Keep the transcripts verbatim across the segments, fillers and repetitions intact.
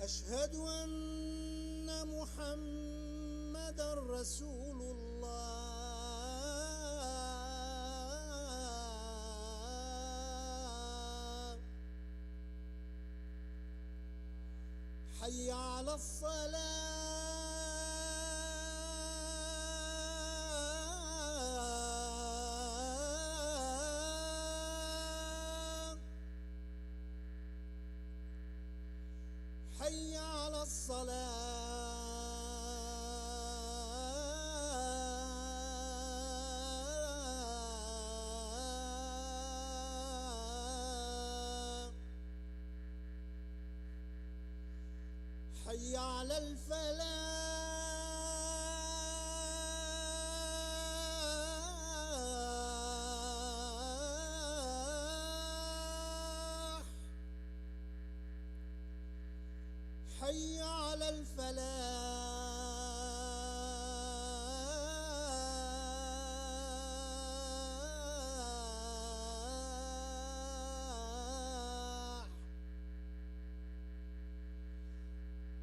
أشهد أن محمدا رسول الله. حي على الصلاة. حي على الصلاة. حي على الفلاح. حي على الفلاح.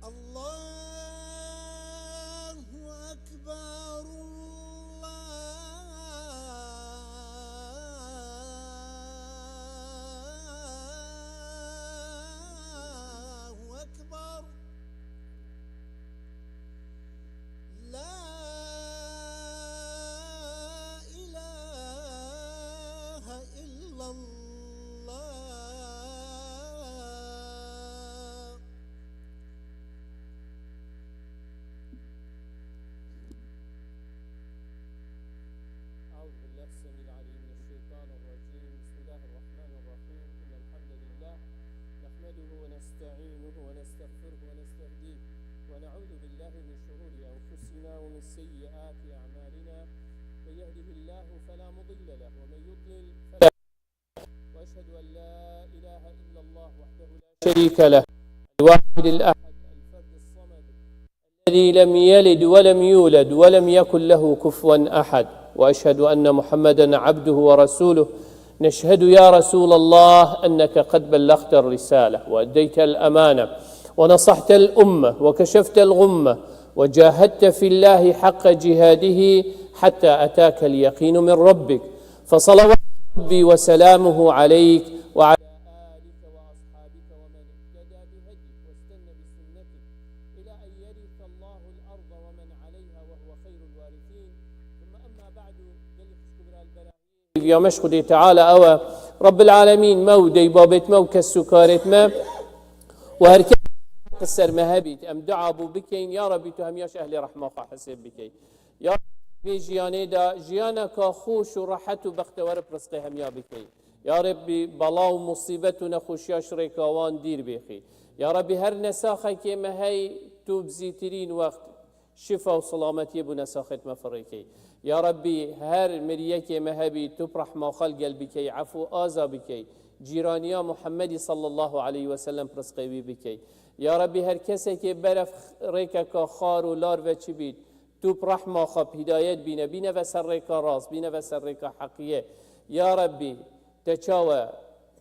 الله أكبر، الله أكبر. لا إله إلا الله. أعوذ بالله السميع العليم من الشيطان الرجيم. بسم الله الرحمن الرحيم. إن الحمد لله نحمده ونستعينه ونستغفره ونستهديه، ونعوذ بالله من شرور أنفسنا ومن سيئات أعمالنا. من يهده الله فلا مضل له، ومن يضلل فلا وأشهد أن لا إله إلا الله وحده لا شريك له، الواحد الأحد، الفرد الصمد، الذي لم يلد ولم يولد ولم يكن له كفوا أحد، وأشهد أن محمدا عبده ورسوله. نشهد يا رسول الله أنك قد بلغت الرسالة وأديت الأمانة ونصحت الأمة وكشفت الغمة وجاهدت في الله حق جهاده حتى أتاك اليقين من ربك، فصلوات ربي وسلامه عليك وعلى آلك وأصحابك ومن اهتدى بهديك واستنى بسنتك إلى أن يرث الله الأرض ومن عليها وهو خير الوارثين. ثم أما بعد، gelî xwişk û bira li ber ya me ji Xwedê Teala ew e. Rabbil Alemîn me û dê babêt me û kes û karêt me û her kes ser me hebît, em dua bû bikeyin, ya Rabbî tu hemiya ji ehlê rehma xwe hesêb bikey. Ya Rabbî vê jiyanê de jiyaneka xweş û rehet û bextewer bi rizqê hemiya bikey. Ya Rabbî bela û musîbet û nexweşiya ji rêka wan dîr bêxî. Ya Rabbî her nesaxekê me hey tu bi zîtirîn wext şifa û selametiyê bo nesaxêt me firêkey. Ya Rabbî her miriyekê me hebî tu bi rehma xwe li gel bikey, efû aza bikey. Cîraniya Muhemmedî sallallahu aleyhi ve sellem bi rizqê wî bikey. Ya Rabbî her kesekê berev rêkeka xar û lar ve çi bît, tu bi rehma xwe bi hîdayet bîne, bîne ve ser rêka rast, bîne ve ser rêka heqiyê. Ya Rabbî, te çawa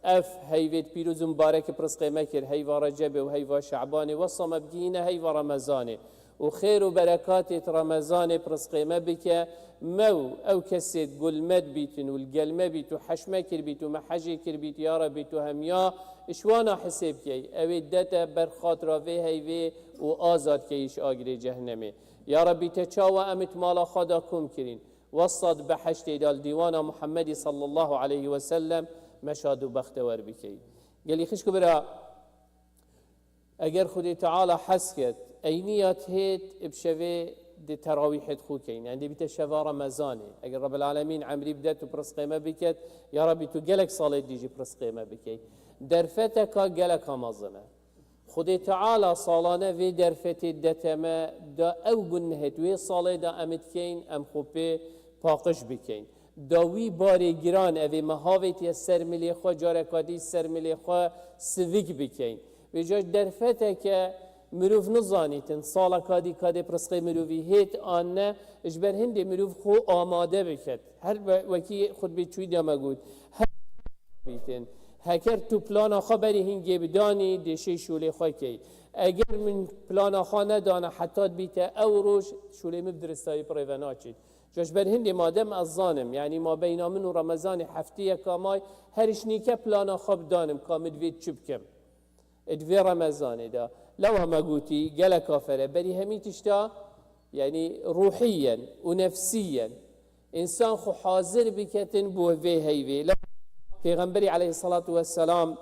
ev heyvêt pîroz û mibarek bi rizqê me kir, heyva Recebê û heyva Şebanê, wesa me bigihîne heyva Remezanê û xêr û berekatêt Remezanê bi rizqê me bike, me û ew kesêt gul me dibîtin û li gel me bît û heş me kirbît û me hecê kirbît, ya Rabbî tu hemiya ji wana hisêb key, ew ê dete ber xatira vê heyvê û azad key ji agirê cehennemê. Ya Rabbî te çawa em it mala xwe da kom kirîn, wesa di beheştê de li dîwana Muhemmedî sallallahu aleyhi ve sellem me şad û bextewer bikey. Gelî xişk û bira, eger Xwedê Teala hez ket, eyniyat hêt bi şevê di terawîhêt xwe keyin. Endê bîte şeva Remezanê. Eger Rebbil Alemîn emrî bidet û bi rizqê me biket, ya Rabbî tu gelek salê dî jî bi rizqê me bikey. Derfeteka geleka mezin e. Xwedê Teala salane vê derfetê dete me da ew gunehêt wê salê de em dikeyn, em xwe pê paqij bikeyn. Da wî barê giran evê me havêtiye ser milê xwe, careka dî ser milê xwe sivik bikeyn. Vêca derfeteke mirov nizanîtin, saleka dî ka dê bi rizqê mirovî hêt an ne, ji ber hindê mirov xwe amade biket. Her we-, wekî xutbê çûyî de me got, her bîtin. Heger tu plana xwe berî hingê bidanî, dê şêy şûlê xwe key. Eger min plana xwe nedana heta dibîte ew roj, şûlê min bi diristayî bi rê ve naçît. Ji ber hindê madem ez zanim, yanî mabeyna min û Remezanê hefteyeka may, her ji nîke plana xwe bidanim ka min divê çi bikim. Di vê Remezanê de, lewa me gotî, gelek afere, berî hemî tişta, yanî ruhiyen û nefsiyen, însan xwe hazir biketin bo vê heyvê. Lewa Pêxemberî aleyhissalatu vesselam,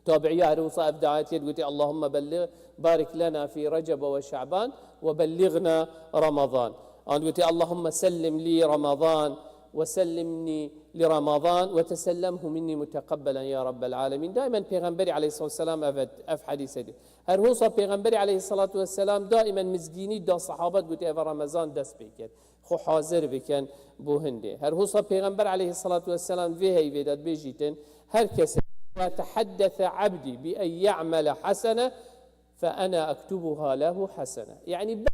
tabiiya her wisa ev daetiyê gotî, Allahümme belli, barik lena fi Recebe ve Şaban ve belliğna Ramazan. An gotî, Allahümme sellim li Ramazan ve sellimni li Ramazan ve tesellemhu minni muteqabbelen ya Rabbel alemin. Daimen Pêxemberî aleyhissalatu vesselam evet, ev hadîse diyo. Her wisa Pêxemberî aleyhissalatu vesselam daimen mizgînî da sahabat gotî, eve Remezan dest pê ket. Xwe hazir bikin bo hindê. Her wisa Pêxember aleyhissalatu vesselam vê heyvê de dibêjîtin, her kesê, "Tehaddese abdî bi en ya'mele hasene, fe ena ektubuha lehu hasene." Yanî be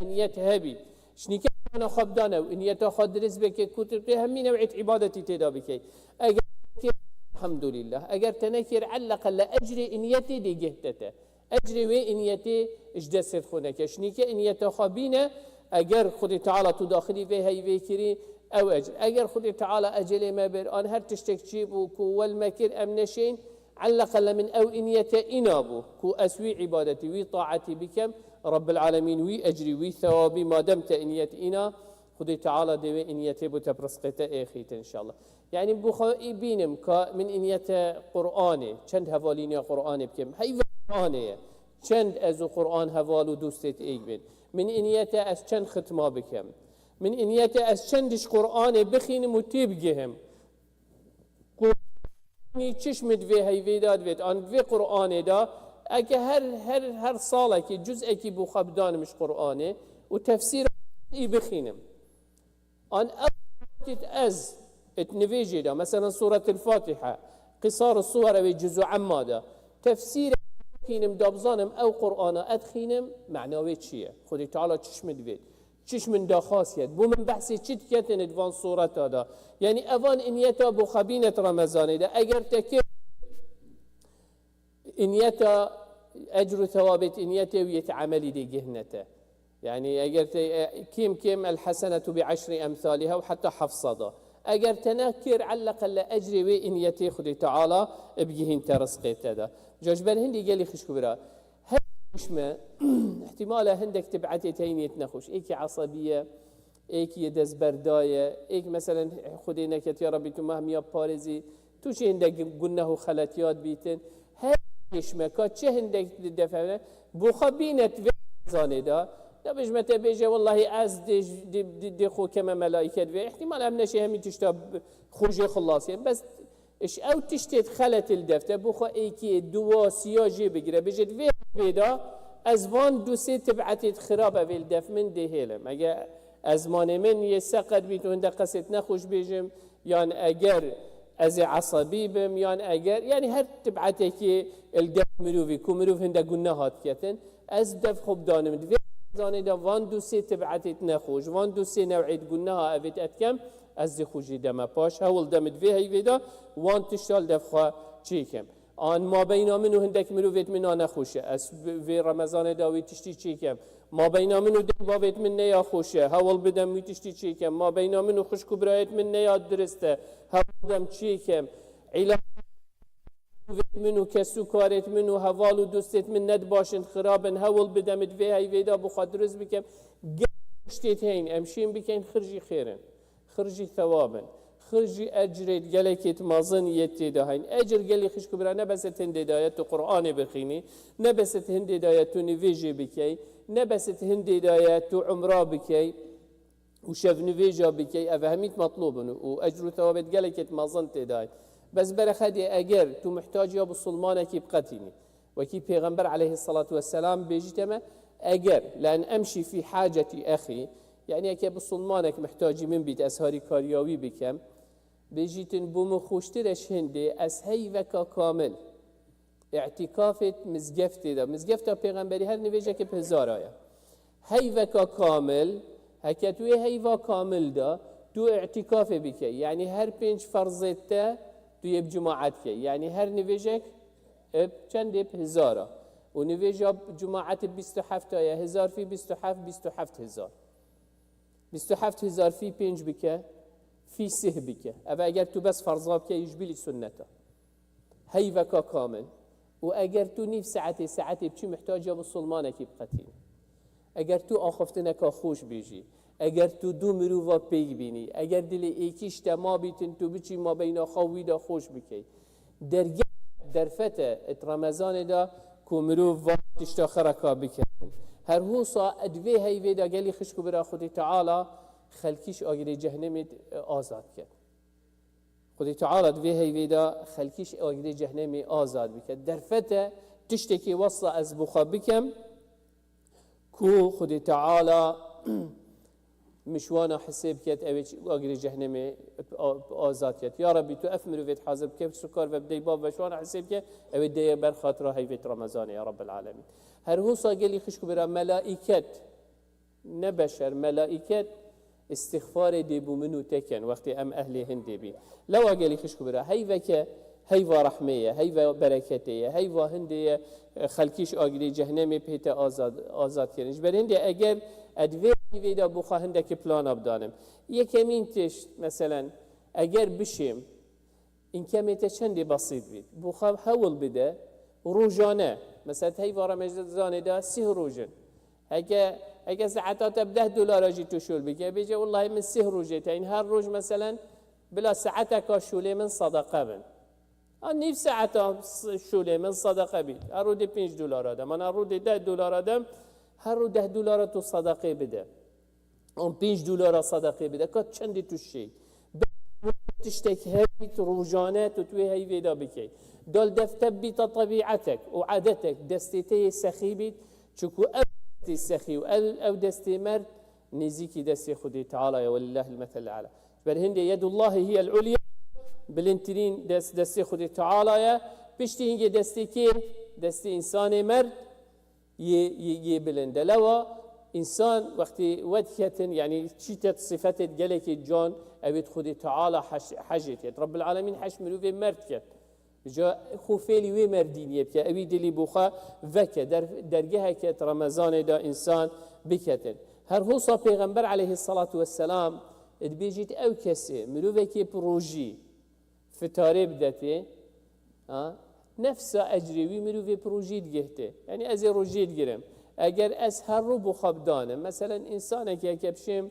niyet hebî. Şnîke ana xwe bidane û niyeta xwe dirist bike, ku tu tê hemî new'êt îbadetî têda bikey. Eger kê, elhamdulillah. Eger te nekir, elleqelle ecrê niyetê dê geh te te. Ecrê wê niyetê ji destê xwe neke. Şnîke niyeta xwe bîne, eger Xwedê Teala tu daxilî vê heyvê kirî, ew ecr. Eger Xwedê Teala ecelê me bir, an her tiştek çî bû ku wel me kir, em neşên, elleqelle min ew niyete îna bû ku ez wî îbadetî, wî taetî bikem, Rabbil Alemîn wî ecrî, wî thewabî, madem te niyet îna, Xwedê Teala dê wê niyetê bo te bi rizqê te êxîte înşallah. Yanî bi xwe î bînim ka min niyete Qur'anê, çend hevalîniya Qur'anê bikim. Heyva Qur'anê ye. Çend ez û Qur'an heval û dostêt êk bin. Min niyete ez çend xitma bikim. Min niyete ez çend ji Qur'anê bixînim û têbigihim. Qur'anî çiş min divê heyvê de divêt, an divê Qur'anê de, eke her, her, her salekî cüz'ekî bo xwe bidanim ji Qur'anê û tefsîr î bixînim. An ew vakit ez it nivêjê de, mesela Suretil Fatiha, Qisar Suwere wê Cüz'u Amma de, tefsîr xînim da bizanim ew Qur'ana et xînim, mena wê çi ye? Xwedê Teala çiş min divêt? Çiş min daxwaz ket? Bo min behsê çi diketin di van sureta de? Yanî evan inyeta bo xebînet Remezanê de. Eger te kir, inyeta ecr û thewabêt inyetê û yê te emelî dê gihne te. Yanî eger te, e, kêm kêm el hesenetu bi eşri emsaliha û heta heft seda. Eger te nekir, elleqelle ecrê wê inyetê Xwedê Teala bigihîn te rizqê te de. Ca ji ber hindî gelî xişk û bira. Her me, ihtimala hindek tibetê te yê niyet nexweş. Êkî esabiye, êkî yê destberdaye, êk meselen Xwedê neket ya Rabbî tu me hemiya parêzî, tu jî hindek guneh û xeletiyat bîtin. Her hêşmeka çi hindek di defene, bo xwe bînet vê zanê de, nebêjme te bêje, wellahî ez dê, dê, dê, dê xwe keme melaiket vê. Îhtimal em neşê hemî tişta b-, xwe jê xilasê. Bes Iş ew tiştê xeletê li def te, bo xwe êkê, duwa, siya jê bigire. Bêje, di vê hevê de ez van du sê tibetê xirab evê li def min dê hêlim. Eger ezmanê min yê seqet bît û hinde qesêt nexweş bêjim, yan eger ez ê esebî bim, yan eger, yanî her tibetekê li def mirovî, ku mirov hinde guneha diketin, ez def xwe bidanim. Di vê zanê de van du sê tibetêt nexweş, van du sê new'êt guneha evêt etkem, ez dê xwe jî deme paş. Hewl dem di vê heyvê de wan tişta li def xwe çêkim. An mabeyna min û hindek mirovêt min a nexweş e. Ez vê Remezanê de wî tiştî çêkim. Mabeyna min û deng bavêt min neya xweş e. Hewl bidem wî tiştî çêkim. Mabeyna min û xişk û birayêt min neya dirist e. Hewl dem çêkim. Îla Vêt min û kes û karêt min û heval û dostêt min ne di baş in, xirab in, hewl bidem di vê heyvê de bo xwe dirist bikem. Gelek tiştêt heyîn, em şên bikeyn, xir jî xêr in. Xir jî thewab in. Xir jî ecrêt gelekêt mezin yê tê de heyn. Ecr gelî xişk û bira ne bes et hindê de ye tu Qur'anê bixînî, ne bes et hindê de ye tu nivêjê bikey, ne bes et hindê de ye tu umra bikey. û şevnivêja bikey, ev hemît metlûb in û ecr û thewabêt gelekêt mezin tê de ye. Bes berexe dê eger tu muhtaciya bisilmanekî biqetînî, wekî Pêxember aleyhisselatu vesselam bêjîte me, eger le en emşî fî hacetî exî, yanî eke bisilmanek muhtacî min bît, ez harîkariya wî bikem, bêjîtin bo min xweştir e ji hindê ez heyveka kamil, Îtîkafê mizgeftê de. Mizgefta pêxemberî her nivêjekê bi hizara ye. Heyveka kamil, heke tu yê heyva kamil de, tu îtîkafê bikey. Yanî her pênc ferzêt te Tu yê bi cemaet ke. Yanî her nivêjek, e, çendê bi hezar a. Û nivêja cemaet bîst û heft a ye, hezar fî bîst û heft, bîst û heft hezar. Bîst û heft hezar fî pênc bike, fî sih bike. Ev eger tu bes ferza bike, ji bilî sunnet a. Heyveka kamil. Û eger tu nîv saetê, saetê biçî, muhtaca misilmanekî biqetînî. Eger tu axiftineka xweş bêjî, eger tu du mirova pêk bînî, eger dilê êkî ji te mabîtin, tu biçî mabeyna xwe wî de xweş bikey. Derge, derfet e, et Remezanê de ku mirov va tişta xereka bikin. Her hosa di vê heyvê de gelî xişk û bira Xwedê Teala xelkî ji agirê cehnemê, e, azad ket. Xwedê Teala di vê heyvê de xelkî ji agirê cehnemê azad bike. Derfet e, tiştekî wesa ez bi xwe bikem, ku Xwedê Teala min ji wana hisê biket, ew ê agirê cehnemê azad ket. Ya Rabbî, tu ev mirovê hazir bike, sukar ve bidey, bav ve ji wana hisê bike, ew ê deye ber xatira heyvê Remezanê, ya Rabbil Alemîn. Her hosa gelî xişk û bira, melaiket, ne beşer, melaiket îstixfarê dê bo min û te ken, wextê em ehlê hindê bî. Lewa gelî xişk û bira, heyveke, heyva rehmê ye, heyva bereketê ye, heyva hindê ye, e, xelkî ji agirê cehnemê pê te azad, azad kirin. Ji ber hindê eger ez di vê heyvê de bo xwe hindekî plana bidanim. Yekemîn tişt, meselen, eger bişêm, Înkemê te çendê besît bît. Bo xwe hewl bide, rojane. Mesela, heyva Remezanê de sih roj in. Heke, heke saeta te bi deh dolara jî tu şol bike, bêje, "Wellahî, min sih rojê te, her roj, meselen, bila saeteka şolê min sedeqe bin." Ha, nîv saeta s-, şolê min sedeqe bît. Her roj dê pênc dolara dem, an her roj dê deh dolara dem, her roj deh dolara tu sedeqê bide. An pênc dolara sedeqê bide, ka çendê tu şê. Be-, tiştek hebît rojane tu, tu wê heyvê de bikey. Dal defte bîta tebîetek û adetek, destê te yê sexî bît, çunku ew destê sexî û ew, ew destê merd nêzîkî destê Xwedê Teala ye, welillahil meselul a'la. Ji ber hindê yedullahi hiyel ulya, bilindtirîn dest, destê Xwedê Teala ye. Piştî hingê destê kê? Destê însanê merd. Yê, yê, yê bilind e. Lewa însan wextê we diketin, yanî çî te sifetê gelekê can, ew ê Xwedê Teala heş-, hejê têt. Rabbil Alemîn heş mirovê merd ket. Ca xwe fêlî wê merdîniyê bike, ewî dilî bo xwe veke, der-, dergeheke di Remezanê de însan biketin. Her hosa Pêxember aleyhisselatu vesselam dibêjît, ew kesê, mirovekê bi rojî, fitarê bidetê, ha? Nefsa ecrê wî mirovê bi rojî digihte. Yanî ez ê rojê digirim. Eger ez her roj bo xwe bidanim, meselen, însanekî heke bişêm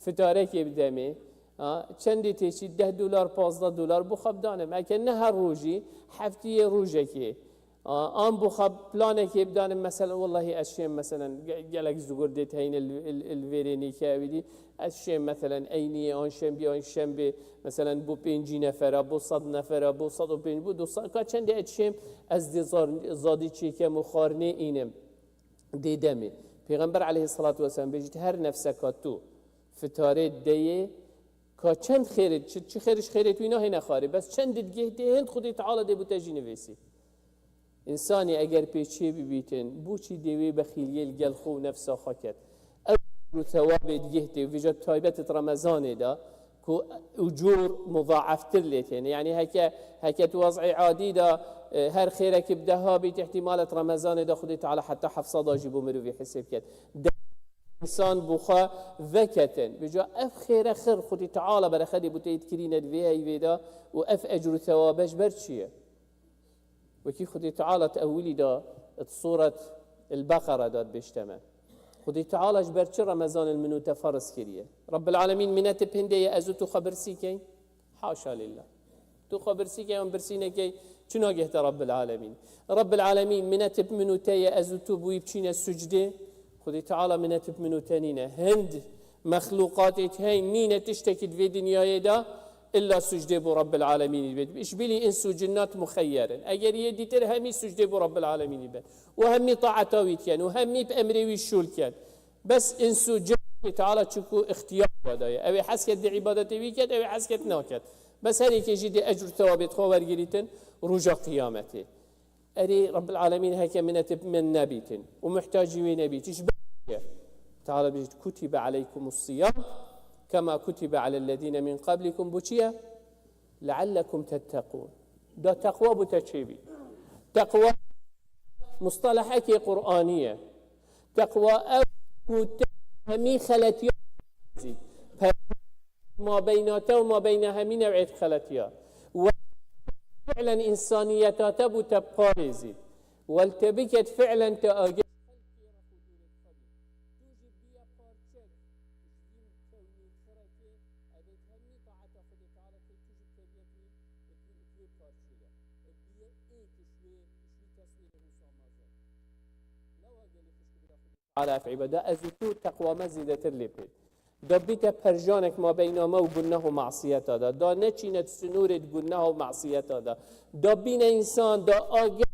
fitarekê bidemê, ha? Çendê têçî, deh dolar, pazdeh dolar bo xwe bidanim. Eke ne her rojî, heftiyê rojekê, a, an bo xwe planekê bidanim, meselen, wellahî ez şêm, meselen, ge-, gelek zugurdê te heyne li, li, li vêrê nîke wî dî, ez şêm, meselen, eyniyê an şembî, an şembê, meselen, bo pêncî nefera, bo sed nefera, bo sed û pênc, bo du sed, ka çendê ez şêm, ez dê zar-, zadî çêkem û xwarinê înim dê demê. Pêxember aleyhisselatu vesselam bêjît, her nefseka tu fitarê deyê, ka çend xêrê, çi, çi xêr ji xêrê tu nahêne xwarê, bes çend digihê dê hind Xwedê Teala dê bo te jî nivêsî. Însanî eger pê çê bibîtin, boçî dê wê bexîliyê li gel xwe û nefsa xwe ket? Ew û thewabê digihê tê, vêca taybet di Remezanê de, ku ûcûr muzaeftir lê têne. Yanî heke, heke tu wez'ê adî de, e, her xêrekî bi deha bît, îhtîmal e di Remezanê de Xwedê Teala heta heft sed a jî bo mirovî hisêb ket. De însan bo xwe veketin. Vêca ev xêre xir Xwedê Teala berexedê bo te yê dikirîne di vê heyvê de û ev ecr û thewabe ji ber çi ye? Wekî Xwedê Teala di ewilî de, di Sûret El-Beqere de dibêjte me. Xwedê Teala ji ber çi Remezan li min û te ferz kiriye? Rabbil Alemîn minet bi hindê ye ez û tu xwe birsî keyn? Haşa lillah. Tu xwe birsî key an birsî nekey, çi nagihte Rabbil Alemîn? Rabbil Alemîn minet bi min û te ye ez û tu bûyî biçîne sucdê? Xwedê Teala minet bi min û te nîne. Hind mexlûqatê heyn nîne tiştekî di vê dinyayê de illa sucdê bo Rabbil Alemînî bê. Ji bilî îns û cinnat muxeyyer in. Eger yê dîtir hemî sucdê bo Rabbil Alemînî bin. Û hemî taeta wî dikin. Û hemî bi emrê wî şûl kin. Bes îns û cin Xwedê Teala çiku îxtiyar we daye. Ew ê hez ket dê îbadetê wî ket, ew ê hez ket naket. Bes her yekê jî dê ecr û thewabê xwe wergirîtin roja qiyametê. Erê, Rabbil Alemîn heke minet bi min nebîtin û muhtacî wê nebîtin, ji ber çi ye? Teala bêjit, "Kutibe aleykumus siyam kema kutibe alellezîne min qablikum." Bo çi ye? "Leallekum tetteqûn." Da teqwa bo te çêbî. Teqwa mustalehekê Qur'anî ye. Teqwa ew ku te hemî xeletiya zî. Pe-, mabeyna te û mabeyna hemî new'êt xeletiya. We fi'len însaniyeta te bo te parêzî. Wel te biket fi'len te agir. Tu jî bûye parçek ji vî kewnî xireke, evêt hemî taeta Xwedê Teala tê tu jî teviyekî tu, tu yê parçe ye. Bûye ê tu ji wê, ji wî tesnî bi Musa mazin. Lewa gelî xişk bira Xwedê Teala ev îbada ez û tu teqwa me zêdetir lê pêt. Da bîte perjanek mabeyna me û guneh û masiyeta da. Da neçîne sinûrê di guneh û masiyeta da. Da bîne însan, da agir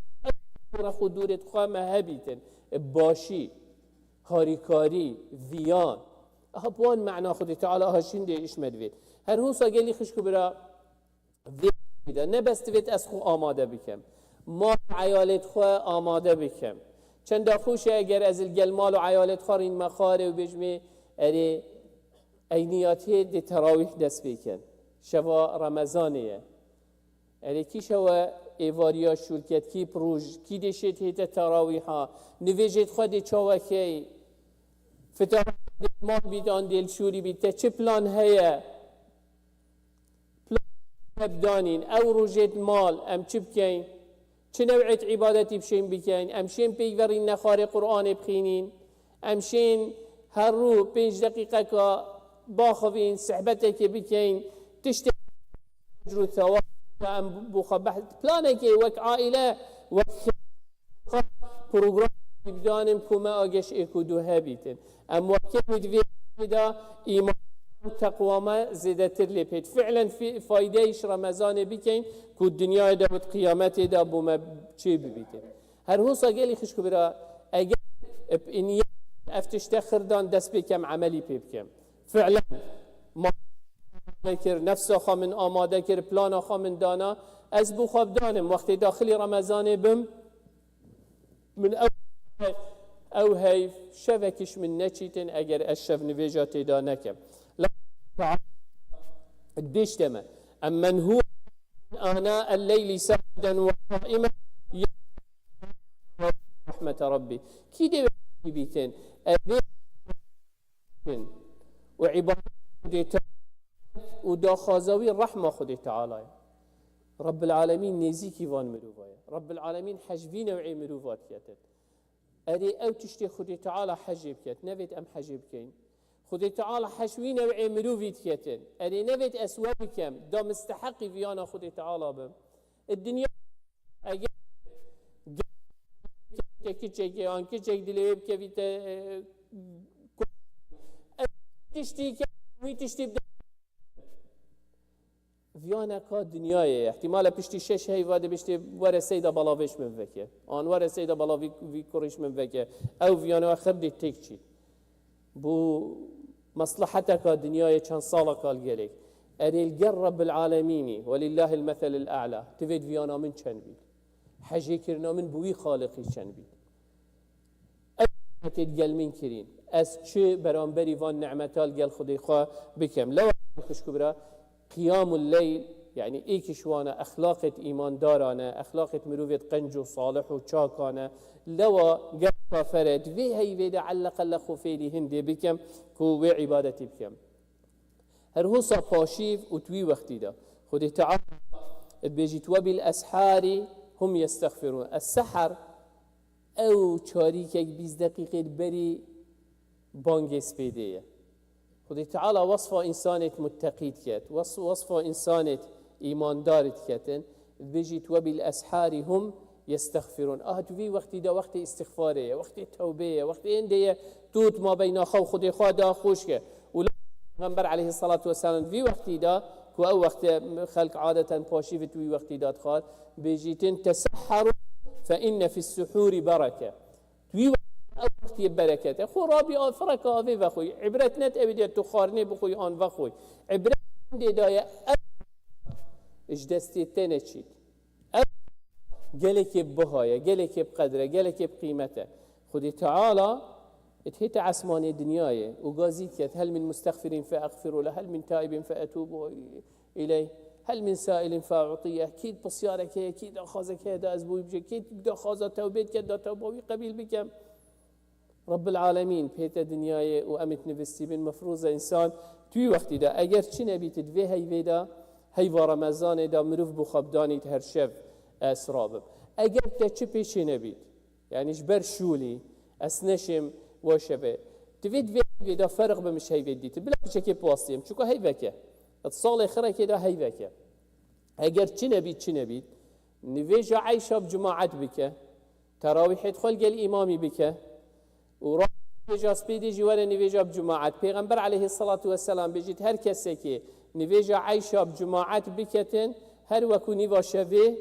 re xwe dûrê xwe me hebîtin. Başî, harîkarî, viyan. Aha, bi wan mena Xwedê Teala aha şîn dê iş me divê. Her husa gelî xişk û bira vê de ne bes divêt ez xwe amade bikem. Mal û eyalêt xwe amade bikem. Çenda xweş e eger ez li gel mal û eyalêt xwe rînme xarê û bêjmê erê eyniyatiyê dê terawîh dest pê ken. Şeva Remezanê ye. Erê kî şewe êvariya şûrket, kî pirûj, kî dê şêt hête terawîha, nivêjêt xwe dê çawekey, fitara dê mal bît an dê li şûrî bît, te çi plan heye? Plan hep danîn, ew rojê di mal em çi bikeyn? Çi new'êt îbadetî bişên bikeyn? Em şên peyverîn nexwarê Qur'anê bixînîn? Em şên her rû pênc deqîqeka baxivîn, sehbetekê bikeyn? Tiştê ecr û thewab em bo xwe behs, planekê wek aîle, wek program bidanim ku me ageş êk û du hebîtin. Em wekî wî di vê de îman û teqwa me zêdetir lê pêt. Fi'len fî-, faydeyê ji Remezanê bikeyn ku dinyayê de û di qiyametê de bo me çê bibîtin. Her hosa gelî xişk û bira, eger bi niyet ev tişte xirdan dest pê kem, emelî pê bikem. Fi'len ma amade kir, nefsa xwe min amade kir, plana xwe min dana. Ez bo xwe bidanim, wextê daxilî Remezanê bim, min ew, ew heyv, şevekî ji min neçîtin, eger ez şev nivêja tê de nekem. La dibêjte me, emmen huwe ana el-leyli saciden ve qaimen rahmete Rabbi. Kî dê wê bîtin? Ev ê û îbadet Xwedê Teala û daxwaza wî rehma Xwedê Teala ye. Rabbil Alemîn nêzîkî van mirova ye. Rabbil Alemîn hej vî new'ê mirova diketin. Erê ew tiştê Xwedê Teala hejê biket. Nevêt em hejê bikeyn. Xwedê Teala hej wî new'ê mirovî diketin. Erê nevêt ez we bikem, da misteheqî viyana Xwedê Teala bim. Ê dinya eger te kiçekê an kiçek dilê wê bikevîte, e, ku-, ev tiştî ke, wî tiştî bide. Viyaneka dinyayê ye. Îhtîmal e piştî şeş heyva de biştê were seyda balavêş min veke. An were seyda balavî vî kurîş min veke. Ew viyana we xir dê têk çî. Bo mesleheteka dinyayê çend saleka li gelek. Erê li gel Rebbil Alemînî, welillahil meselil a'la, divêt viyana min çend bît? Hejêkirina min bi wî Xaliqî çend bît? Ev nimete di gel min kirîn. Ez çi beramberî van nimeta li gel Xwedê xwe bikim? Lewa xişk û bira, Qiyamul leyl, yanî êkî ji wan e, exlaqêt îmandaran e, exlaqêt mirovêt qenc û salih û çakan e. Lewa gereka fere di vê heyvê de elleqelle xwe fêrî hindê bikim ku wê îbadetî bikim. Her hosa paşîv û di wî wextî de Xwedê Teala dibêjît, "Ve bil esharî hum yestexfirûn." Es-seher, ew çarîkek bîst deqîqê berî bangê spêdê ye. Xwedê Teala wesfa însanêt mutteqî diket, wes-, wesfa însanêt îmandar diketin, dibêjît, "Ve bil esharî hum yestexfirûn." Aha, tu vî wextî de wextê îstixfarê ye, wextê tewbê ye, wextê hindê ye, tu di mabeyna xwe û Xwedê xwe de xweş ke. Û li Pêxember aleyhissalatu vesselam vî wextî de, ku ew wextê xelk adeten paşî vî tu vî wextî de dixwar, bêjîtin, "Tesehherû fe inne fis suhûrî bereke." Wî wextî ew wextî bereket e. Xwe rabî a-, fireka avê vexwî. Îbret net ew diye tu xwarinê bixwî an vexwî. Îbret hindê daye ev ji destê te neçît. Ev gelekê biha ye, gelekê bi qedr e, gelekê bi qîmet e. Xwedê Teala dihête esmanê dinyayê û gazî diket, "Hel min mustexfirîn fe exfiru leh, hel min taibîn fe etûbu îleyh." Hel min sailin fe'utiyeh. Kî pisyarek heye, kî daxwazek heye da ez bo wî bije, kî daxwaza tewbê dike da tewba wî qebîl bikem. Rabbil Alemîn pête dinyayê û em ê nivistî bin, mefrûz e însan tu wî wextî de eger çi nebît di vê heyvê de, heyva Remezanê de mirov bi xwe bidanît her şev ez rabim. Eger te çi pêşê nebît, yanî ji ber şûlî ez neşêm we şevê. Divê di vê heyvê de ferq bim ji heyvê dîtin. Bila piçekê biwastiyim. Çuka heyveke. Di salê xirekê de heyveke. Eger çi nebît, çi nebît, nivêja eyşa bi cemaet bike, terawîhê xwe li gel îmamî bike û ra nivêja spêdê jî were nivêja bi cemaet. Pêxember aleyhisselatu vesselam bêjît, her kesekê nivêja eyşa bi cemaet biketin, her wekû nîva şevê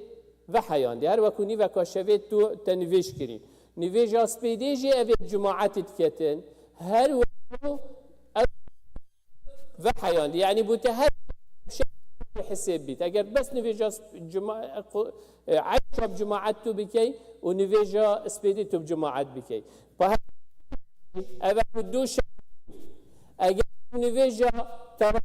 veheyandî. Her wekû nîveka şevê tu te nivêj kirî. Nivêja spêdê jî evê bi cemaetî diketin. Her wekû ew veheyandî. Yanî bû te her şey hesêb bît. Eger bes nivêja sp-, cuma-, qu-, e, eyşa bi cemaet tu bikey û nivêja spêdê tu bi cemaet bikey. Pa her, ev ku du şey, eger tu nivêja terawîh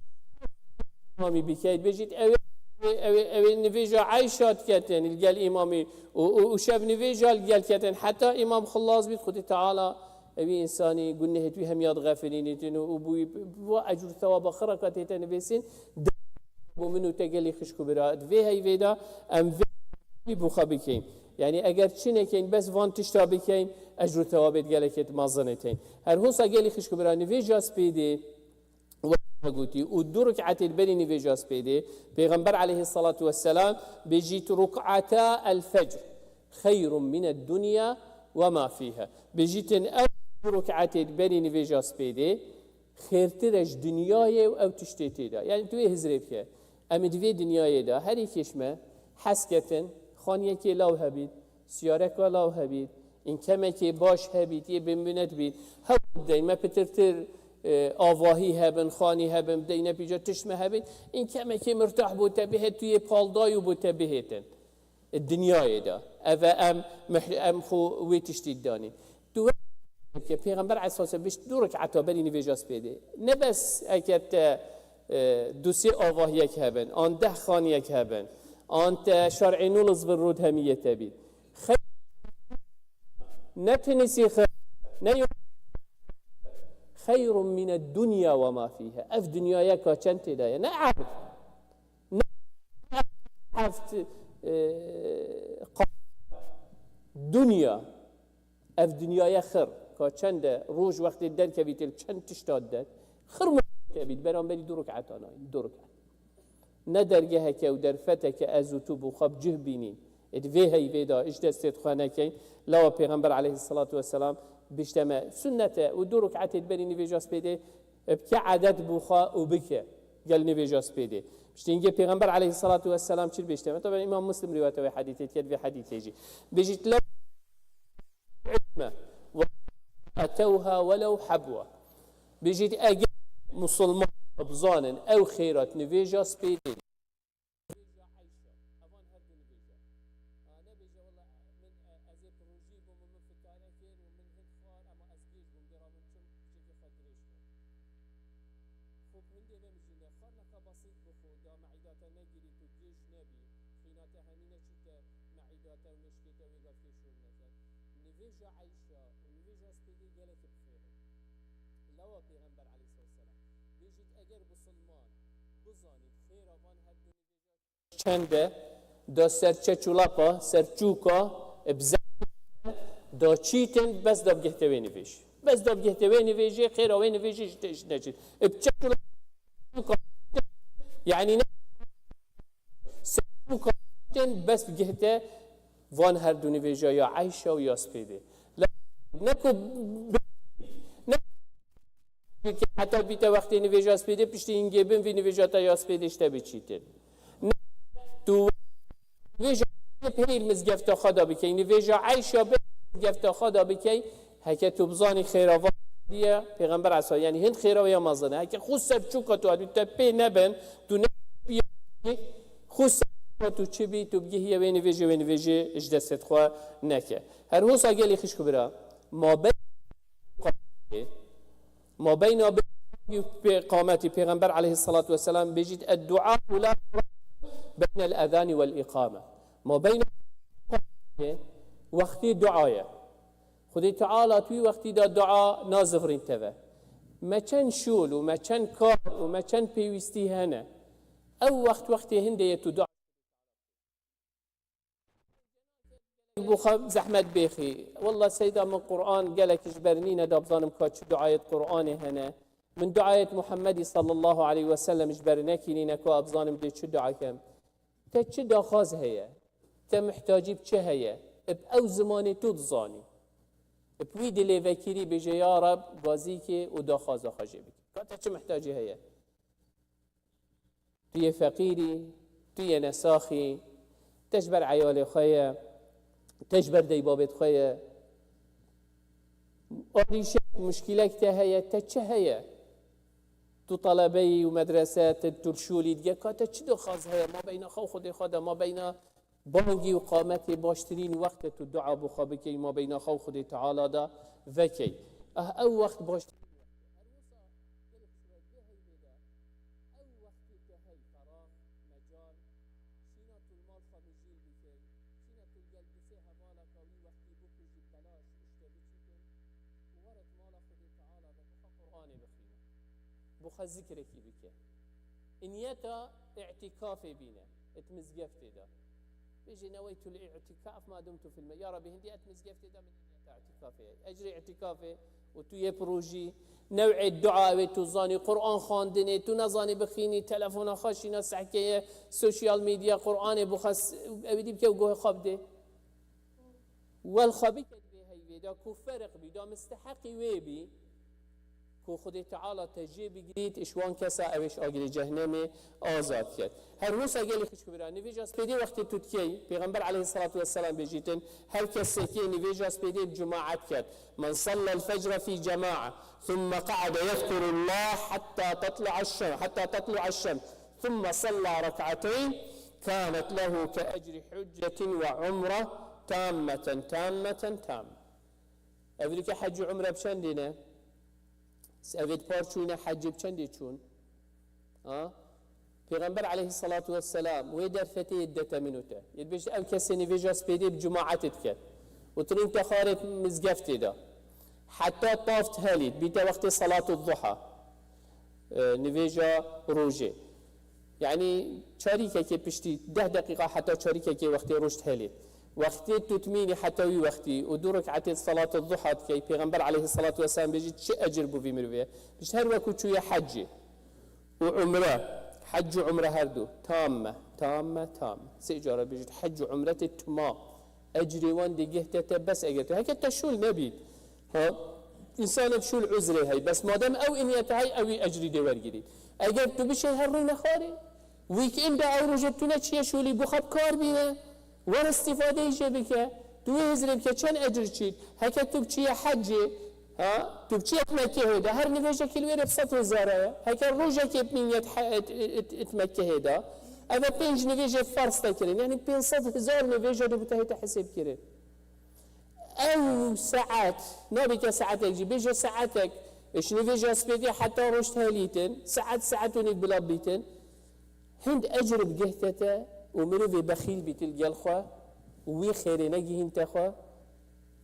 îmamî bikey, bêjît ew ê, ew ê, ew ê nivêja eyşa diketin li gel îmamî û, û, û şev nivêja li gel ketin. Heta îmam xilas bît, Xwedê Teala evî însanî gunehê wî hemiya dixefilînîtin û, û bûyî, bu ecr û thewaba xireka tête nivêsîn, de bo min û te gelî xişk û bira. Di vê heyvê de em vê bo xwe bikeyn. Yanî eger çi nekeyn, bes van tişta bikeyn, ecr û thewabê gelekê mezin ê tên. Her hosa gelî xişk û bira, nivêja spêdê we gotî û du rik'etê berî nivêja spêdê, Pêxember aleyhissalatu vesselam bêjît, "Ruk'ata el fecr xeyrun min ed dunya ve ma fîha." Bêjîtin ew du rik'etê berî nivêja spêdê xêrtir e ji dinyayê û ew tiştê tê de. Yanî tu wê hizrê bike. Em ê di vê dinyayê de her yekê ji me hez ketin, xaniyekê law hebît, siyareka law hebît, înkemekê baş hebît, yê bêminet bît. Hewl bideyn me pitirtir, e, avahî hebin, xanî hebin, bideyne pîca tişt me hebît. Înkemekê mirtah bo te bihêt, tu yê paldayû bo te bihêtin. Dinyayê de. Ev e em mih-, em xwe wê tiştî danîn. Tu wê ke Pêxember aleyhisselam bişt du rekata berî nivêja spêdê. Ne bes eke te, e, du sê avahiyek hebin, an deh xaniyek hebin, an te şer'ê nû li zivir rûd hemiyê te bî. Xey-, ne tinisî xir, ne yo-, xeyrun mine dunya ve ma fîhe. Ev dinyaya ka çend tê de ye. Ne erd. Ne heft, e, qa-, dunya, ev dinyaya xir, ka çend e roj wextê derkevî tê li çend tişta didet, xir mutebît beramberî du rik'eta nayîn, du rik'et. Ne dergeheke û derfeteke ez û tu bo xwe bi cih bînîn. Ê di vê heyvê de ji destê xwe nekeyn. Lawa Pêxember aleyhisselatu vesselam bişte me sunnet e û du rik'etê di berî nivêja spêdê bike edet bo xwe û bike gel nivêja spêdê. Piştî hingê Pêxember aleyhisselatu vesselam çi bêjte me? Taben Îmam Muslim rîwayeta wê hedîtê dike, di vê hedîtê jî. Bêjît, "Lew ilme ve etewha welew habwa." Bêjît, eger musulman bizanin ew xêrat nivêja spêdê nivêja eyşa, evan her du nivêja. A, nebêje, "Wela, min, e, ez ê pirojî bûm û min fikare kir û min hin xwar, ema ez gêj bûm, dê rabim çim, piçekê xwe dirêj kim." Xwe hindê vemijîne, xwarneka besît bixwe, da meîda te negirî, tu gêj nebî, xîna te hemî neçîte meîda te û neşkê te wê gavkê şûr neke. Nivêja eyşa û nivêja spêdê gelekî bi xêr in. Lawa Pêxember aleyhisselam bêjît, eger bisilman bizanît xêra van her du nivêja çend e, da ser çeçûlapa, ser çûka, e, bi zehmet da çîtin, bes da bigihte wê nivêj. Bes da bigihte wê nivêjê, xêra wê nivêjê ji te, ji te çît. E, bi çeçûlapa, yanî ne, ser çûka çîtin, bes bigihte van her du nivêja ya eyşa û ya spêdê. La, ne ku bi-, ne Çunke heta bîte wextê nivêja spêdê, piştî hingê bin vî nivêja te ya spêdê ji te biçîtin. Ne, tu nivêja pêr mizgefta xwe da bikey, nivêja eyşa pêr mizgefta xwe da bikey, heke tu bizanî xêra van diye, Pêxember aleyhisselam, yanî hin xêra wê ya mezin e. Heke xwe ser çûka tu, tu te pê nebin, tu ne xwe ser çûka tu çi bî, tu bigihî wê nivêjê, wê nivêjê ji destê xwe neke. Her hosa gelî xişk û bira, ma be-, ma beyna bê-, pê-, qametî Pêxember aleyhissalatu vesselam bêjît, "Eddu'a la yuraddu Beynel ezanî wel îqame. Ma beyne wextî dua ye. Xwedê Teala tu wî wextî de dua nazivirîn teve. Me çend şûl û me çend kar û me çend pêwîstî hene. Ew wext wextê hinde ye tu dua. Bo xwe zehmet bêxî. Wallah seyda min Qur'an gelek ji ber nîne da bizanim ka çi duayet Qur'anê hene. Min duayet Muhammedî sallallahu aleyhi ve sellem ji ber nekî nîne ku a bizanim dê çi dua kem. Te çi daxwaz heye? Te mihtacî bi çi heye? Bi ew zimanê tu dizanî. Bi wî dilê vekirî bêje, ya Reb, gazîkê û daxwaza xwe jê bike. Ka te çi mihtacî heye? Tu yê feqîrî, tu yê nesaxî, te ji ber eyalê xwe ye, te ji ber deybabêt xwe ye. Arîşek, muşkîlek te heye, te çi heye? Tu talebeyî û medrese, te tu şûlî dige, ka te çi daxwaz heye, ma beyna xwe û Xwedê xwe de, ma beyna bangî û qametê baştirîn wext e tu dua bo xwe bikey, ma beyna xwe û Xwedê Teala de vekey. Ah, ew wext baştirîn wext e. Her wisa gelek şûra vê heyvê de, ew wextê te hey ferah, mecal, çîna tu li mal xwe mijîl bikey, çîna tu li gel du sê hevaleka wî wextî bikujî belaş, îşte biçîtin û were di mala Xwedê Teala de bo xwe Qur'anê bixwîne. Bo xwe zikrekî bike. Niyeta îtîkafê bîne, et mizgeftê de. Bêjî, "Neweytu l-i'tikaf ma dumtu fil me-", Ya Rabbi, hindî et mizgeftê de min niyeta îtîkafê ye. Ecrê îtîkafê û tu yê pirojî, new'ê dua wê tu zanî, Qur'an xwendinê, tu nezanî bixînî, telefona xwe şîna sehkeye, sosyal medya, Qur'anê bixwe s-, ew dî bike û guhê xwe bidê. Wel xwe bike di vê heyvê de ku ferq bî, da misteheqî wê bî, ku Xwedê Teala te jê bigirît, ji wan kesa ew ê ji agirê cehnemê azad ket. Her wisa gelî xişk bira, nivêja spêdê wextê tu dikey, Pêxember aleyhissalatu vesselam bêjîtin, her kesekê nivêja spêdê bi cemaet ket. Men sallal fecra fî cema'a, thumme qa'ade yezkurullah hatta tatlu'a şem-, hatta tatlu'a şems. Thumme salla rek'ateyn, kânet lehu ke ecri huccetin ve umre tammeten, tammeten, tamme. Ev dike hec û umre bi çendê ne? Evê di par çûyne hecê bi çendê çûn? Ha? Pêxember aleyhissalatu vesselam wê derfetê yê dete min û te. Yê dibêjit ev kesê nivêja spêdê bi cemaetê dike. Û tirîn te xwarê mizgeftê de. Heta taft helît, bîte wextê salatu duha. E, nivêja rojê. Yanî çarîkekê piştî deh deqîqa heta çarîkekê wextê roj dihelê. Wextê tu dimînî heta wî wextî û du rek'etê salat duha dikey, Pêxember aleyhissalatu vesselam bêjî çi ecir bo vî mirovê ye? Bêjî her wekû çûye hecê û umre, hec û umre her du, tamme, tamme, tamme. Sê cara bêjît hec û umretê tuma. Ecrê wan digihte te bes eger te. Heke te şûl nebît. Ha? Însanê şûl uzrê hey. Bes madem ew iniyete hey, ew wî ecrî dê wergirî. Eger tu bişey her rûne xwarê, weekend ew rojê tu neçiye şûlî, bo xwe bi kar bîne, wer îstîfadeyî jê bike, tu wê hizrê bike, çend ecr çît. Heke tu biçiye hecê, ha? Tu biçiye Mekkehê de, her nivêjekî li wê re bi sed hezar e. Heke rojekê bi niyet he-, et, et, et, et Mekkehê de, ev e pênc nivêjê ferz te kirin. Yanî pênc sed hezar nivêja dê bo te hête hesêb kirin. Ew saet, nabêje saetek jî, bêje saetek, ji nivêja spêdê heta roj dihelîtin, saet, saet û nîv bila bîtin, hind ecr bi geh te te û mirovê bexîl bît li gel xwe û wî xêrê negihîn te xwe,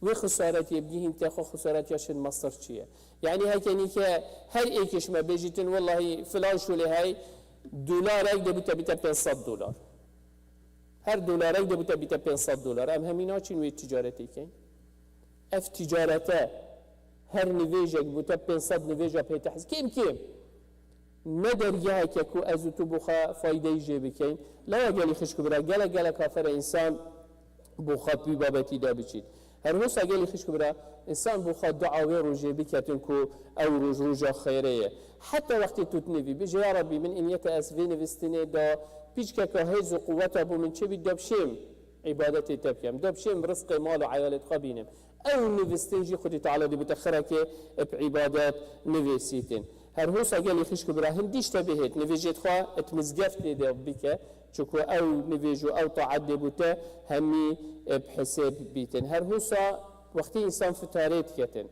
wê xisaretiye bigihîn te xwe, xisaretiya şin mestir çi ye? Yanî heke nîke her êkê ji me bêjîtin, wellahî filan şûlê hey, dolarek dê bite bite pênc sed dolar. Her dolarek dê bûte bîte pênc sed dolar. Em hemî naçîn wê ticaretê keyn. Ev ticarete her nivêjek bûte pênc sed nivêja pê tehs-, kêm kêm. Ne dergeheke ku ez û tu bo xwe faydeyî jê bikeyn. Lawa gelî xişk û bira, gelek gelek afere însan bo xwe bi wî babetî de biçît. Her hosa gelî xişk û bira, însan bo xwe dua wê rojê biketin ku ew roj roja xêrê ye. Heta wextê tu dinivî, bêje, ya Rabbî, min iniyete ez vê nivistinê da pîçkeka hêz û quweta bo min çêbî, da bişêm îbadetê te bikem, da bişêm rizqê mal û eyalê xwe bînim. Ew nivistin jî Xwedê Teala dê bite xirekê bi îbadet nivêsîtin. Her hosa gelî xişk û bira, hindî ji te bihêt, nivêjêt xwe di mizgeftê de bike, çunku ew nivêj û ew taet dê bo te hemî bi hisêb bîtin. Her hosa wextê însan fitarê diketin,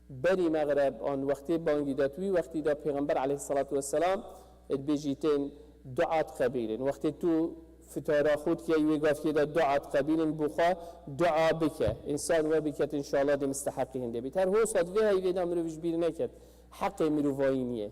berî mexreb an wextê bangî de, wî wextî de Pêxember aleyhissalatu vesselam dibêjîtin, Dua diqebîlin. Wextê tu fitara xwe dikey, wê gavkê de dua diqebîlin, bo xwe dua bike. Însan we biket, înşallah dê misteheqî hindê bît. Her hosa di vê heyvê de mirov ji bîr neket. Heqê mirovayî niyê.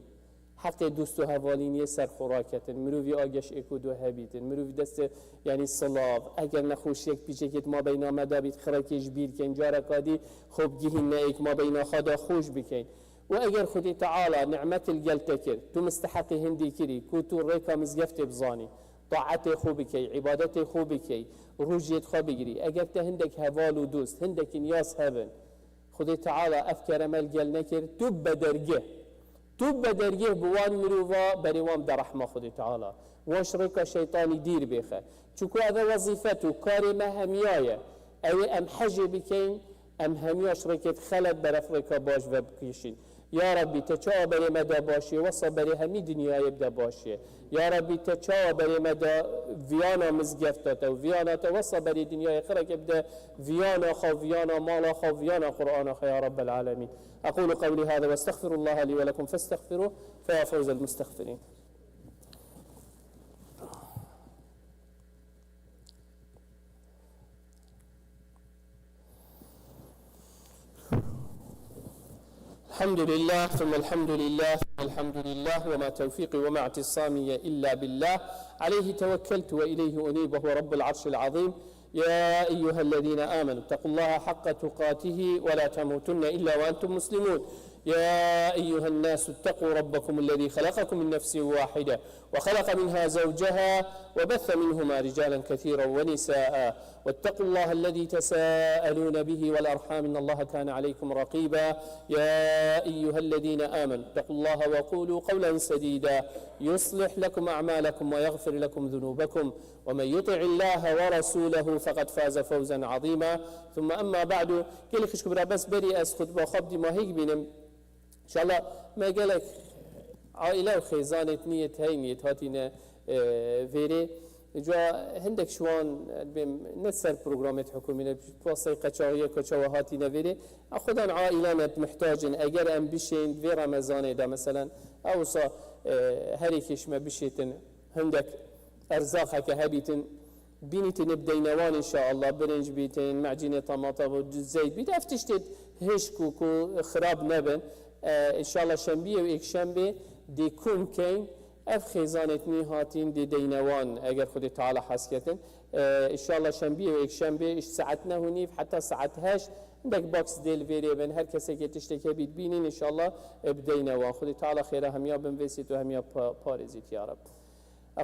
Heqê dost û hevalî niyê ser xwe raketin. Mirovî ageş êk û du hebîtin. Mirovî destê, yanî silav. Eger nexweşiyek pîçekê di mabeyna me de bît, xirekê ji bîr keyn. Careka dî xwe bigihîn ne êk mabeyna xwe de xweş bikeyn. Û eger Xwedê Teala nimet li gel te kir, tu misteheqî hindî kirî, ku tu rêka mizgeftê bizanî, taetê xwe bikey, îbadetê xwe bikey, rojiyê xwe bigirî, eger te hindek heval û dost, hindekî niyaz hebin, Xwedê Teala ev kereme li gel nekir, tu bedergih. Tu bedergih bi wan mirova berê wan bide rehma Xwedê Teala. Wan ji rêka şeytanî dîr bêxe. Çunku ev e wezîfet û karê me hemiya ye. Ew ê em hejê bikeyn, em hemiya ji rêkê xelet berev rêka baş ve bikişîn. Ya Rabbî, te çawa berê me de başiyê, wesa berê hemî dinyayê bide başiyê. Ya Rabbî, te çawa berê me de viyana mizgefta te û viyana te, wesa berê dinyayê xireke bide viyana xwe, viyana mala xwe, viyana Qur'ana xwe, ya Rabbel alemîn. أقول قولي هذا وأستغفر الله لي ولكم فاستغفروه فيا فوز المستغفرين. الحمد لله، ثم الحمد لله، ثم الحمد لله، وما توفيقي وما اعتصامي إلا بالله، عليه توكلت وإليه أنيب، وهو رب العرش العظيم. يا أيها الذين آمنوا اتقوا الله حق تقاته ولا تموتن إلا وأنتم مسلمون. يا أيها الناس اتقوا ربكم الذي خلقكم من نفس واحدة وخلق منها زوجها وبث منهما رجالا كثيرا ونساء واتقوا الله الذي تساءلون به والأرحام إن الله كان عليكم رقيبا. يا أيها الذين آمنوا اتقوا الله وقولوا قولا سديدا يصلح لكم أعمالكم ويغفر لكم ذنوبكم ومن يطع الله ورسوله فقد فاز فوزا عظيما. ثم أما بعد. Gelî xişk bira, bes berî ez xutba xwe bi dîmahî bînim. Înşallah me gelek aîle û xêzanêt niyet hey niyet hatîne, e, vêrê. Ca hindek ji wan, e, bêm ne ser programêt hikûmî ne, bi wasteyê qeçaxiyê ku çawa hatîne vêrê. A xudan aîle me muhtac in. Eger em bişên vê Remezanê de, meselen, ewsa, e, herêkê ji me bişêtin, hindek erzaqeke hebîtin, bînîtin ê bideyne wan, înşaallah, birinc bîtin, mecînê tamata bû, zeyt bît, ev tiştê hişk û ku xirab nebin. E, înşallah şembiyê û êkşembê dê kom keyn, ev xêzanêt nî hatîn dê deyne wan, eger Xwedê Teala hes ketin. E, înşallah şembiyê û êkşembê ji saet neh û nîv heta saet heşt, hindek box dê li vêrê bin, her kesekê tiştek hebît bînîn, înşallah, e, bideyne wan. Xwedê Teala xêra hemiya binvêsît û hemiya pa-, parêzît, ya Reb.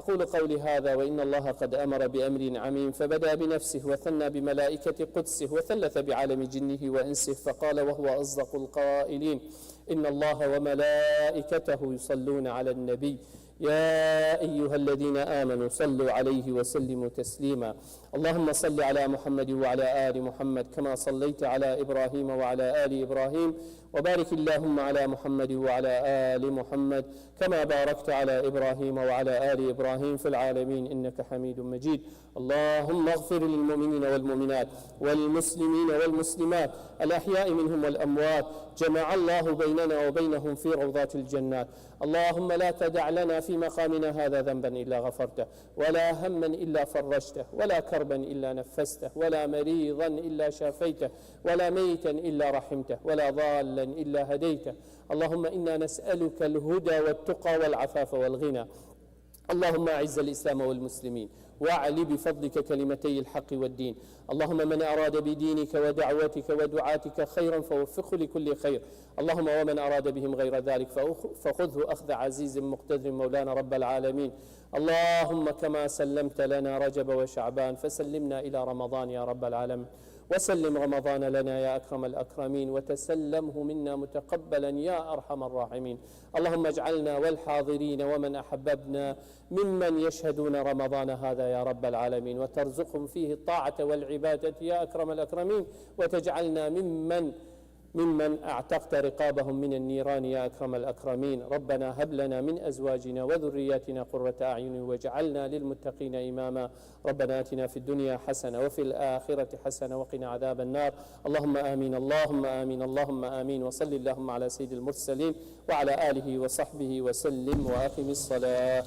أقول قولي هذا وإن الله قد أمر بأمر عميم، فبدأ بنفسه وثنى بملائكة قدسه وثلث بعالم جنه وإنسه، فقال وهو أصدق القائلين: إن الله وملائكته يصلون على النبي، يا أيها الذين آمنوا صلوا عليه وسلموا تسليما. اللهم صل على محمد وعلى آل محمد كما صليت على إبراهيم وعلى آل إبراهيم، وبارك اللهم على محمد وعلى آل محمد كما باركت على إبراهيم وعلى آل إبراهيم في العالمين إنك حميد مجيد. اللهم اغفر للمؤمنين والمؤمنات والمسلمين والمسلمات الأحياء منهم والأموات. جمع الله بيننا وبينهم في روضات الجنات. اللهم لا تدع لنا في مقامنا هذا ذنبا إلا غفرته، ولا هما إلا فرجته، ولا كربا إلا نفسته، ولا مريضا إلا شافيته، ولا ميتا إلا رحمته، ولا ضالا إلا هديته. اللهم إنا نسألك الهدى والتقى والعفاف والغنى. اللهم أعز الإسلام والمسلمين، وأعل بفضلك كلمتي الحق والدين. اللهم من أراد بدينك ودعوتك ودعاتك خيرا فوفقه لكل خير. اللهم ومن أراد بهم غير ذلك فأخ-، فخذه أخذ عزيز مقتدر مولانا رب العالمين. اللهم كما سلمت لنا رجب وشعبان فسلمنا إلى رمضان يا رب العالمين. وسلم رمضان لنا يا أكرم الأكرمين، وتسلمه منا متقبلا يا أرحم الراحمين. اللهم اجعلنا والحاضرين ومن أحببنا ممن يشهدون رمضان هذا يا رب العالمين، وترزقهم فيه الطاعة والعبادة يا أكرم الأكرمين، وتجعلنا ممن، ممن أعتقت رقابهم من النيران يا أكرم الأكرمين. ربنا هب لنا من أزواجنا وذرياتنا قرة أعين واجعلنا للمتقين إماما. ربنا آتنا في الدنيا حسنة وفي الآخرة حسنة وقنا عذاب النار. اللهم آمين، اللهم آمين، اللهم آمين. وصل اللهم على سيد المرسلين وعلى آله وصحبه وسلم وأقم الصلاة.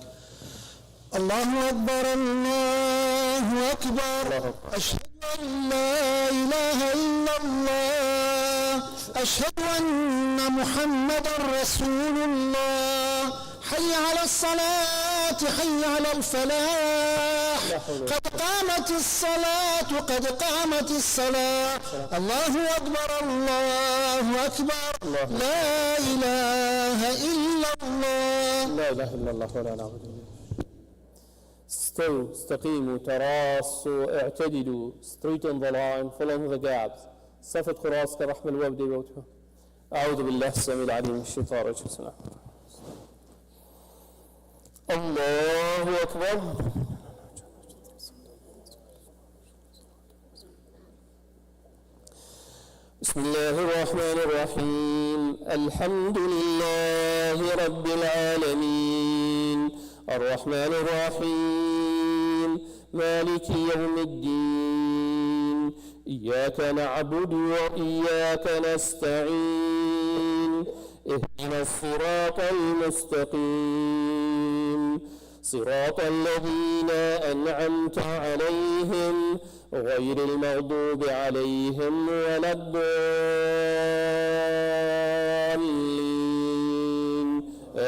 الله أكبر، الله أكبر. الله أكبر. أشهد أن لا إله إلا الله. أشهد أن محمدا رسول الله. حي على الصلاة، حي على الفلاح. لا حول ولا قد قوة. قامت الصلاة، قد قامت الصلاة. الله أكبر، الله أكبر. الله أكبر. لا إله إلا الله. لا إله إلا الله ولا نعبد إلا الله. استووا، استقيموا، تراصوا، اعتدلوا، straighten the line, fill in the gaps. صفت خراس كرحم الوبد ووتها. أعوذ بالله السميع العليم من الشيطان الرجيم. بسم الله. الله أكبر. بسم الله الرحمن الرحيم. الحمد لله رب العالمين. الرحمن الرحيم. مالك يوم الدين. إياك نعبد وإياك نستعين. اهدنا الصراط المستقيم. صراط الذين أنعمت عليهم غير المغضوب عليهم ولا الضالين. آمين.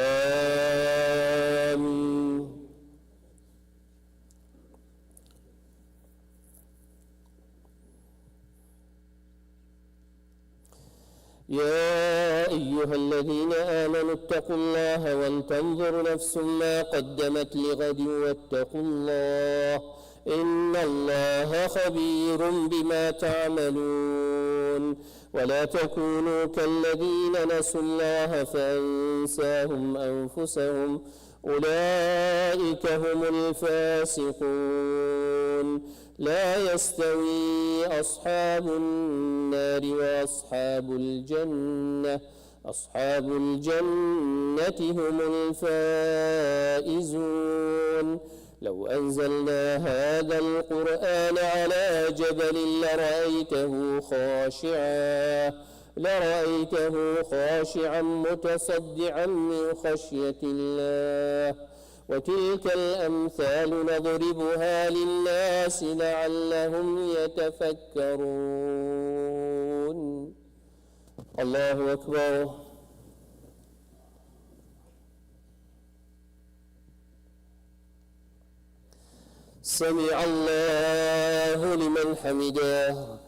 يا أيها الذين آمنوا اتقوا الله ولتنظر نفس ما قدمت لغد واتقوا الله، إن الله خبير بما تعملون. ولا تكونوا كالذين نسوا الله فأنساهم أنفسهم، أولئك هم الفاسقون. لا يستوي أصحاب النار وأصحاب الجنة، أصحاب الجنة هم الفائزون. لو أنزلنا هذا القرآن على جبل لرأيته خاشعا، لرأيته خاشعا متصدعا من خشية الله. وتلك الأمثال نضربها للناس لعلهم يتفكرون. الله أكبر. سمع الله لمن حمده.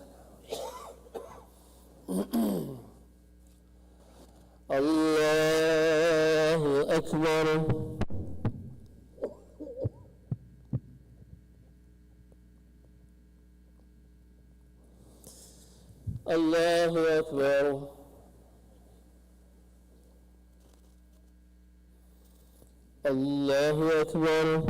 الله أكبر. الله أكبر. الله أكبر.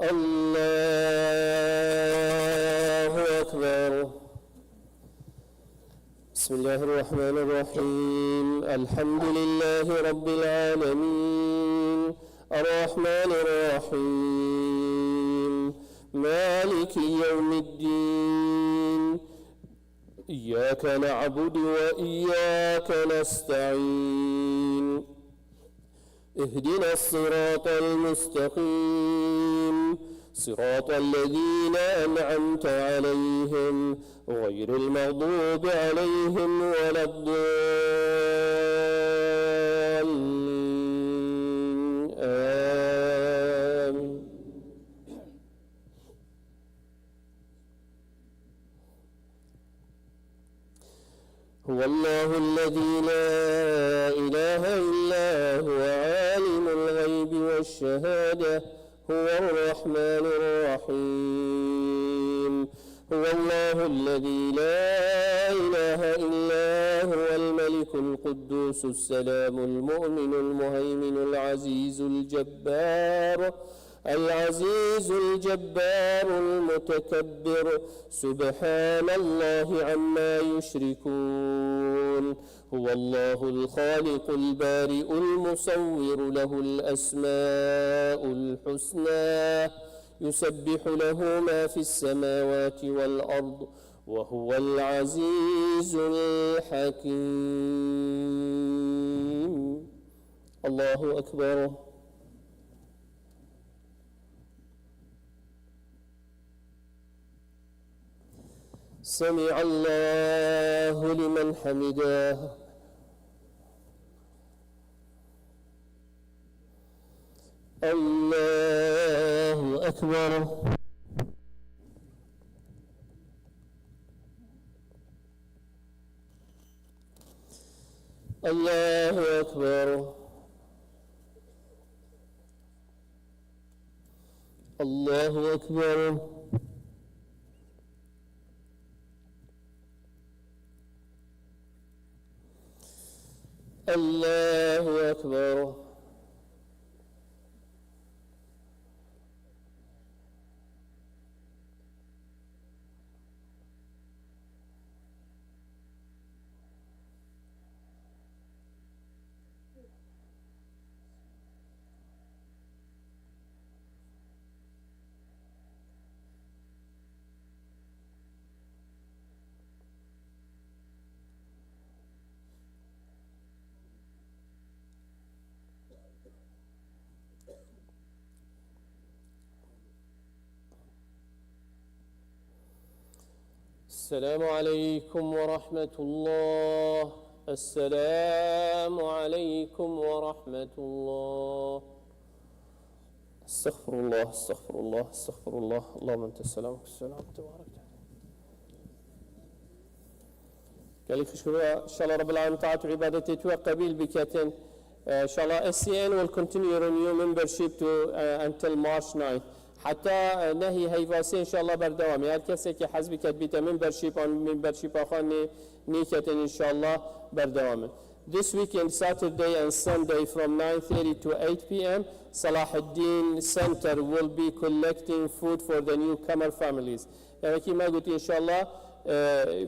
الله أكبر. بسم الله الرحمن الرحيم. الحمد لله رب العالمين. الرحمن الرحيم. مالك يوم الدين. إياك نعبد وإياك نستعين. اهدنا الصراط المستقيم. صراط الذين أنعمت عليهم غير المغضوب عليهم ولا الضالين. آمين. هو الله الذي لا إله إلا هو عالم الغيب والشهادة هو الرحمن الرحيم. هو الله الذي لا إله إلا هو الملك القدوس السلام المؤمن المهيمن العزيز الجبار العزيز الجبار المتكبر، سبحان الله عما يشركون. هو الله الخالق البارئ المصور، له الأسماء الحسنى، يسبح له ما في السماوات والأرض، وهو العزيز الحكيم. الله أكبر. سمع الله لمن حمده. الله أكبر. الله أكبر. الله أكبر. الله أكبر. السلام عليكم ورحمة الله. السلام عليكم ورحمة الله. استغفر الله، استغفر الله، استغفر الله. اللهم أنت السلام، السلام تبارك. Gelî xişkirwa, inşallah Rabbil Alemin taat û îbadetê tuwe qebîl biketin. Eh, inşallah S C N will continue renew membership to, eh, until March ninth. Heta, eh, nehî heyvasê inşallah berdewam. Her kesekî hez biket bîte membership an membership xwe nê-, nêketin inşallah berdewam in. This weekend, Saturday and Sunday from nine thirty to eight p m, Salahuddin Center will be collecting food for the newcomer families. Yewekî me gotî, înşallah, e,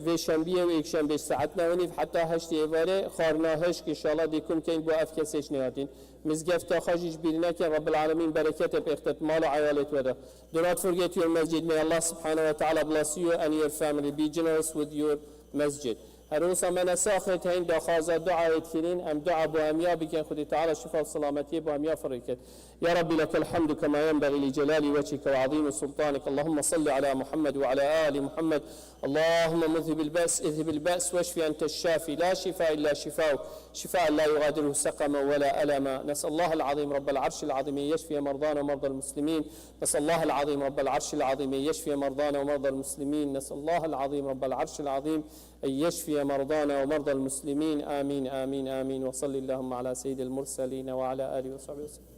vê şembiyê û êkşembê ji saet nehê û nîv heta heştê êvarê xwarina hişk, înşallah, dê kom keyn bo ev kesê ji nêhatîn. Mizgefta xwe jî ji bîr nekin, Rebbil Alemîn bereketê pêxtet mal û eyalê we de. Do not forget your masjid. May Allah subhanahu wa ta'ala bless you and your family. Be generous with your masjid. Her wisa me nesaxit, hên daxwaza duayê dikirîn, em dua bo hemiya bikin, Xwedê Teala şifa û selametiyê bo hemiya firê ket. يا رب لك الحمد كما ينبغي لجلال وجهك وعظيم سلطانك. اللهم صل على محمد وعلى آل محمد. اللهم مذهب البأس، اذهب البأس واشف أنت الشافي، لا شفاء إلا شفاؤك، شفاء لا يغادر سقما ولا ألما. نسأل الله العظيم رب العرش العظيم أن يشفي مرضانا ومرضى المسلمين. نسأل الله العظيم رب العرش العظيم أن يشفي مرضانا ومرضى المسلمين. نسأل الله العظيم رب العرش العظيم أن يشفي مرضانا ومرضى المسلمين. آمين، آمين، آمين. وصل اللهم على سيد المرسلين وعلى آله وصحبه وسلم.